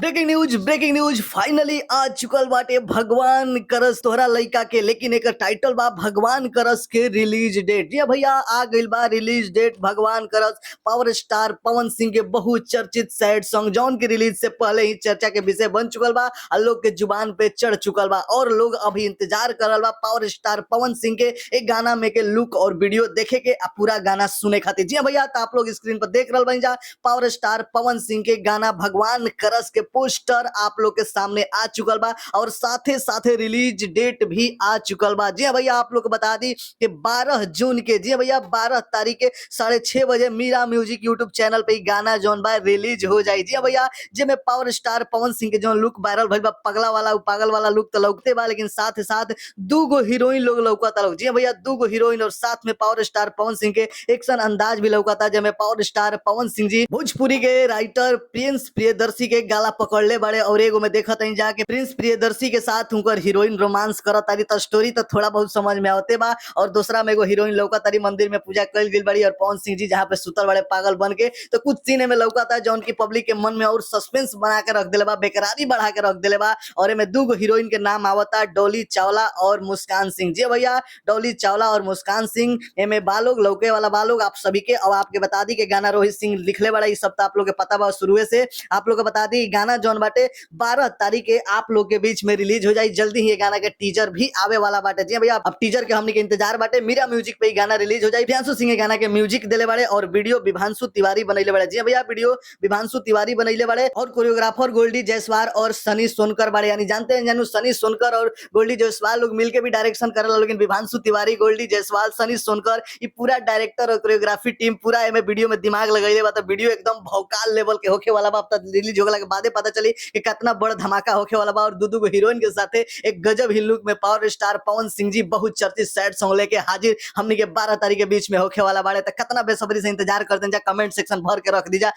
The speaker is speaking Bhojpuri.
Breaking news, breaking news, finally आ चुकल बाटे भगवान करस तोहरा लइका के, लेकिन एकर टाइटल बा भगवान करस के रिलीज डेट। जी भैया, आ गइल बा रिलीज डेट भगवान करस पावर स्टार पवन सिंह के बहुचर्चित सैड सॉन्ग, जौन की रिलीज से पहले ही चर्चा के विषय बन चुकल बा आ लोग के जुबान पे चढ़ चुकल बा और लोग अभी इंतजार कर रहल बा पावर स्टार पवन सिंह के एक गाना में के लुक और वीडियो देखे के आ पूरा गाना सुने खातिर। जी भैया, तो आप लोग स्क्रीन पर देख रहल बानी जा पावर स्टार पवन सिंह के गाना भगवान करस के पोस्टर आप लोग के सामने आ चुकल बा और साथे साथे रिलीज डेट भी आ चुकल बा। जी हाँ भैया, आप लोग को बता दी कि 12 जून के, जी हाँ भैया, 12 तारीख के 6:30 बजे मीरा म्यूजिक यूट्यूब चैनल पे गाना जौन बा रिलीज हो जाई। जी हाँ भैया, जेमे पावर स्टार पवन सिंह के जौन लुक वायरल भइल बा, पगला वाला पागल वाला लुक तो लौकते बा, लेकिन साथ साथ दू गो हीरोइन लोग लौकता लोग। जी हाँ भैया, दू गो हीरोइन और साथ में पावर स्टार पवन सिंह के एक्शन अंदाज भी लौकता, जेमे पावर स्टार पवन सिंह जी भोजपुरी के राइटर प्रिंस प्रियदर्शी के गाला पकड़ले बड़े और एगो में देखत हई जाके प्रिंस प्रियदर्शी के साथ उनकर हीरोइन रोमांस करत तारी, तो स्टोरी तो थोड़ा बहुत समझ में आवते बा। और दूसरा में एगो हीरोइन लौकत तारी, मंदिर में पूजा कइल गइल बाड़ी और पवन सिंह जी जहाँ पे सुतल बड़े पागल बन के, तो कुछ सीन में लौकता जौन की पब्लिक के मन में और सस्पेंस बना के रख देले बा, बेकरारी बढ़ा के रख देले बा। और एमे दू गो हीरोइन के नाम आवता, डोली चावला और मुस्कान सिंह। जी भैया, डोली चावला और मुस्कान सिंह एमे बालोग लौके वाला बालोग आप सभी के। और आपके बता दी के गाना रोहित सिंह लिखले बड़ा, ई सब तो आप लोग के पता बा शुरुए से। आप लोग के बता दी गाना जौन बाटे 12 तारीख के आप लोग के बीच में रिलीज हो जाई। जल्दी ही ये गाना के टीजर भी आवे वाला बाटे। जी भैया, अब टीजर के हमनी के इंतजार बाटे। मीरा म्यूजिक पे गाना रिलीज हो जाई। प्रियांशु सिंह के गाना के म्यूजिक देले बाड़े और वीडियो विभांशु तिवारी बनैले बाड़े। जी भैया, वीडियो विभांशु तिवारी बनैले बाड़े और कोरियोग्राफर गोल्डी जायसवाल और सनी सोनकर बाड़े। यानी जानते हैं जानू सनी सोनकर और गोल्डी जायसवाल लोग मिलके भी डायरेक्शन करल, लेकिन विभांशु तिवारी, गोल्डी जायसवाल, सनी सोनकर ये पूरा डायरेक्टर और कोरियोग्राफी टीम पूरा एमे वीडियो में दिमाग लगैले बा। तो वीडियो एकदम भौकाल लेवल के होखे वाला बा। अब तक रिलीज होगला के बादे पता चली कि कितना बड़ा धमाका होखे वाला बा। और दू दू गो हीरोइन के साथे एक गजब ही लुक में पावर स्टार पवन सिंह जी बहुत चर्चित सैड सॉन्ग लेके हाजिर हमनी के 12 तारीख के बीच में होखे वाला बाड़े। तो कितना बेसब्री से इंतजार करते हैं, कमेंट सेक्शन भर के रख दीजा।